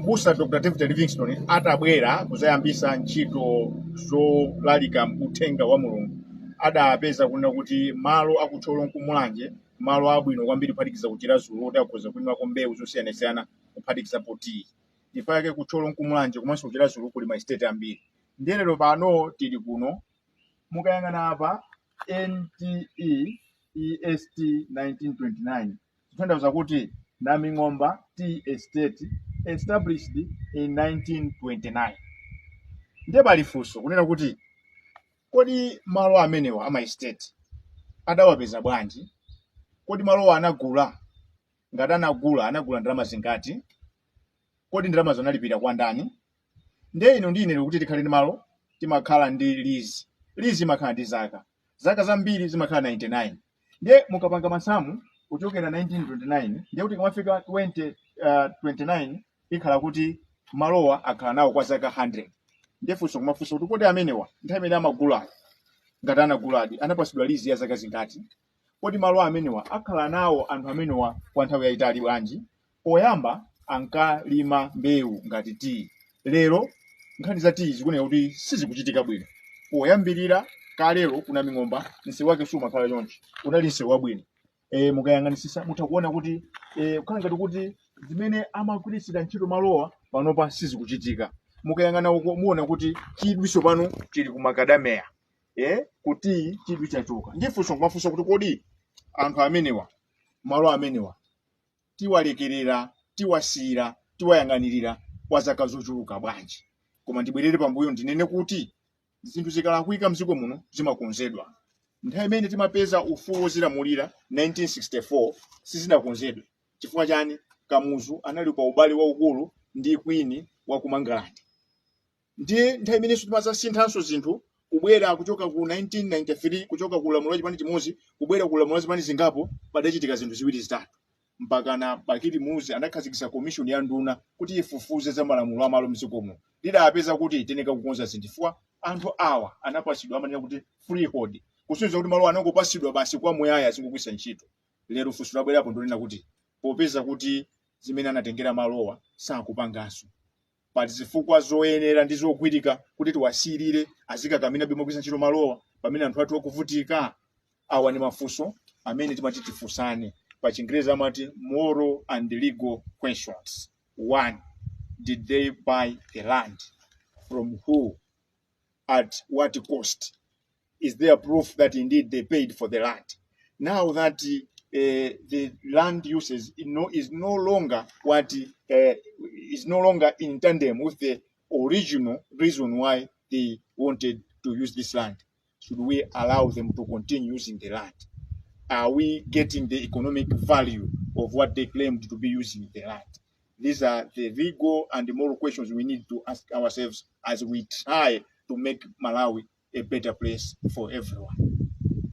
Mbusa Dr David Livingstone atabwera kuzayambisa ntchito zolalika uthenga wa Mulungu, adapeza kunena kuti malo aku Thyolo nkumulanje malo abwino kwambiri, kuphatikiza ku Chiradzulu, oti akhoza kulimako mbewu zosiyanasiyana, kuphatikizapo tiyi. Chifukwa chake ku Thyolo nkumulanje komanso ku Chiradzulu kuli ma estate ambiri. Ndiye lero pano tili kuno, mukayang'ana apa, NTE EST 1929, kutanthauza kuti Naming'omba Tea Estate established in 1929. Ndiye pali funso kunena kuti, kodi malo amenewa ama estate adawapeza bwanji? Kodi malowa anagula? Ngati anagula, anagula ndalama zingati? Kodi ndalama zanalipira kwa ndani? Ndiye ino ndi ine kuti tikhale ndi malo, timakhala ndi lease. Lease imakhala ndi zaka, zaka zambiri zimakhala 99. Ndiye mukapanga masamu kuchokera 1929, ndiye kuti kamafika 2029 ikhala kuti malowa akhala nawo kwa zaka 100. Ndiye funso kumafunsa kuti, kodi amenewa nthawi imene amagulayo, ngati anaguladi, anapasidwa lease ya zaka zingati? Kodi malo amenewa akhala nawo anthu amenewa kwa nthawi yayitali bwanji? Poyamba ankalima mbewu ngati tiyi. Lero nkhani za tiyi zikuoneka kuti sizikuchitika bwino. Poyambirira kalero ku Naming'omba msewu wake sumakhala chonchi, unali msewu wabwino. Mukayang'anisisa mutha kuona kuti kukhala ngati kuti zimene amagwiritsira ntchito malowa panopa sizikuchitika. Mukayang'ana uko muona kuti chidwi pano chili ku macadamia, kuti chidwi chachoka. Ndiye funso kumafunsa kuti, kodi anthu amenewa, malo amenewa tiwalekerera, tiwasiyira, tiwayang'anirira kwa zaka zochuluka bwanji? Koma ndibwerere pambuyo ndinene kuti zinthu zikalakwika mdziko muno zimakonzedwa. Nthawi imene timapeza ufulu wozilamulira, 1964, sizinakonzedwe. Chifukwa chani? Kamuzu anali pa ubale waukulu ndi queen wa ku Mangalande. Ndiye nthawi imenenso timazasinthanso zinthu, kubwera kuchoka ku 1993, kuchoka ku ulamuliro wa chipani chimodzi kubwera ku ulamuliro wa zipani zingapo, padachitika zinthu ziwiri zitatu, mpakana Bakili Muluzi anakhazikitsa commission ya nduna kuti ifufuze za malamulo amalo mdzikomo. Lidapeza kuti teneka kukonza zinthu, chifukwa anthu awa anapasidwa, amanena kuti freehold, kusonyeza kuti malo anangopasidwa basi kwa muyaya, zingogwiritsa ntchito. Lero funso labwerapo ndonena kuti, popeza kuti zimene anatengera malowa sakupanganso, pali zifukwa zoyenera ndi zogwirika kuti tiwasiyirire azikakamira bimogwiritsa ntchito malowa pamene anthu athu akuvutika? Awa ndi mafunso amene timati tifunsane. Pa Chingerezi amati moral and legal questions. One, did they buy the land? From who? At what cost? Is there proof that indeed they paid for the land? Now that the land uses is no longer what is no longer in tandem with the original reason why they wanted to use this land, should we allow them to continue using the land? Are we getting the economic value of what they claimed to be using the land? These are the legal and moral questions we need to ask ourselves as we try to make Malawi a better place for everyone.